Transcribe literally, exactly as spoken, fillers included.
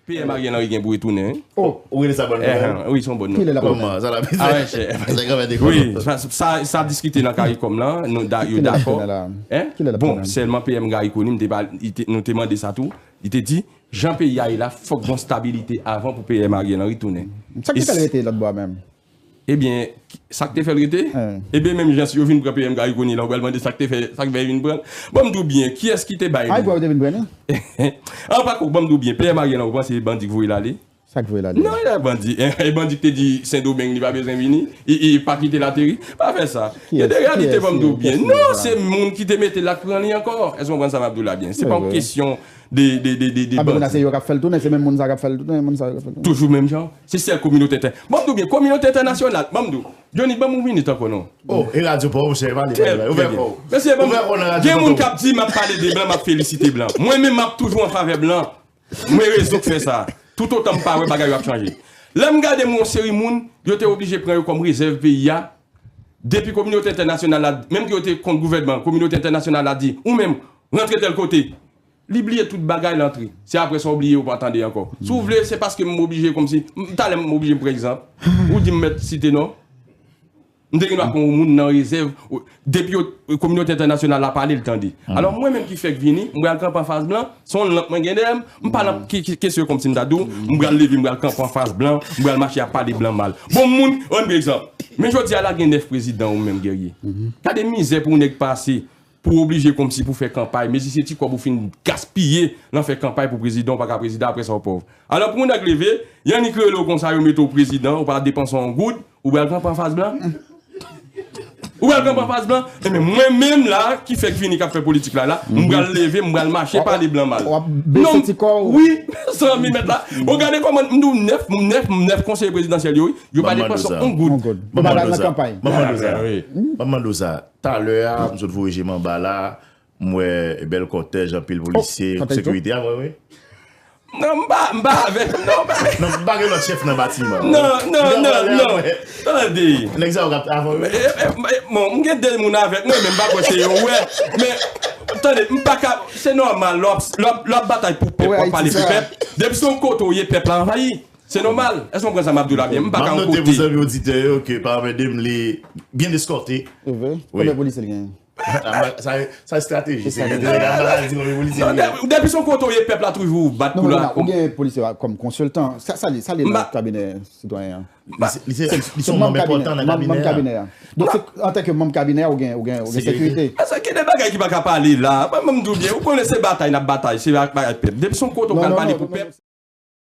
P M Ariel Henry gen pou retounen, wi. Oh, ou rele sa bòn nouvèl? Wi, se yon bòn nouvèl. Kilè l ap tounen? Kòman? Sa l ap ese? Sa gen mèt ekòl. Wi, sa, sa, sa diskite nan CARICOM la, nou da, yo dakò. Hein? Bon, sèlman P M Garry Conille, m te pa, li te, nou te mande sa tou, li te di, jan peyi a ye la, fòk gon stabilite avan pou P M Ariel Henry tounen. Sa k te fè l rete lòt bò a menm? Ebyen, sa k te fè l rete? Ebyen, menm jan si yo vin pran P M Garry Conille la, ou pral mande sa k te fè, sa k fè yo vin pran l. Ban m di w byen, kiyès ki te bay li? Ay, bò yo te vin pran li? An pa kou, ban m di w byen, P M Ariel la, ou panse se bandi k voye l ale? Sa k voye l ale? Non, e bandi. E bandi ki te di Sendomeng li pa bezwen vini, e, e pa kite l ateri. Pa fè sa. Gen de reyalite, ban m di w byen. Non, se moun ki te mete l ak pran li ankò. Èske w konprann sa m ap di w la byen? Se pa yon kesyon de, de, de, de, de bandi. Sa vle di se yo k ap fè l tounen, se menm moun sa k ap fè l tounen, moun sa yo k ap fè l tounen. Toujou menm jan. Se sèl kominote entè-, ban m di w byen, kominote entènasyonal, ban m di w. Johnny, ban m yon minit ankò non. Oh, e radyo pa w, monchè, pale, pale, pale. Ouvè kò w. Mesye, ban m, gen moun k ap di m ap pale de blan, m ap felisite blan. Mwen menm, m ap toujou an favè blan. Mwen rezon k fè sa. Toutotan m pa wè bagay yo ap chanje. Lè m gade m yon seri moun, yo te oblije pran yo kòm rezèv peyi a. Depi kominote entènasyonal la, menm ke yo te kont gouvènman, kominote entènasyonal la di, ou menm, rantre tèl kote. Li bliye tout bagay, l antre. Se apre sa w bliye, ou pa tande ankò. Si w vle, se paske m oblije kòmsi, m, talè m oblije m pran egzanp. Ou di m mèt site non. M te gen dwa pran yon moun nan rezèv. Depi yo, kominote entènasyonal la pale, l tande. Alò, mwen menm ki fèk vini, m pral kanpe anfas blan, se yon lank mwen gen dèyè m, m pa nan ki, ki, kesyon kòmsi m ta di w, m pral leve, m pral kanpe anfas blan, m pral mache ap pale blan mal. Bon, moun, ann pran egzanp. Men jodi a la gen nèf prezidan ou menm, Guerrier. Gade mizè pou yon nèg pase. Pou w oblije kòmsi pou fè kanpay, mezi se ti kòb ou fin gaspiye nan fè kanpay pou prezidan, ou pa ka prezidan, apre sa w pòv. Alò pou yon nèg leve, y annik rele w konsa, yo mete w prezidan, ou pa depanse yon goud, ou pral kanpe anfas blan? Ou pral kanpe anfas blan? Enben mwen menm la, ki fèk vini k ap fè politik la, la, m pral leve, m pral mache pale blan mal. W ap bese ti kò w. Wi, mezanmi, mèt la. Bon, gade kòman m di w nèf, nèf, nèf konseye prezidansyèl yo, wi, yo pa depanse yon goud. Yon goud. Pou pa al nan kanpay. Ban m mande w sa. Ban m mande w sa. Talè a, m sot voye je m anba la, m wè bèl kòtèj, anpil polisye, sekirite a, wi, wi. Non, m pa, m pa avèk, non, m pa avèk. Non, m pa gen lòt chèf nan batiman. Non, non, non, non. Tande. Nèg sa yo k ap avan, wi. Bon, m gen de moun avèk mwen, men m pa kwè se yo, wè. Men, tande, m pa ka, se nòmal, lè w ap, lè w ap, lè w ap batay pou pèp, w ap pale pou pèp. Depi se yon kote w ye, pèp la anvayi. Se nòmal. Èske w konprann sa m ap di w la byen? M pa ka yon kote. M ap note pou zanmi oditè yo ke Parmède m li byen eskòte. E vre? Konbyen polisye l genyen? Sa, sa estrateji. Se estrateji. Depi se yon kote w ye, pèp la toujou bat pou la. Ou gen polisye kòm konsiltan. Sa, sa li, sa li nan kabinè sitwayen an? Li se, li se yon manm enpòtan nan kabinè a. Donk, antanke manm kabinè a, ou gen, ou gen, ou gen sekirite. Èske gen de bagay ki pa ka pale la? Mwen, mwen, m di w byen, ou konnen se batay n ap batay, se bagay pèp. Depi se yon kote w pral pale pou pèp.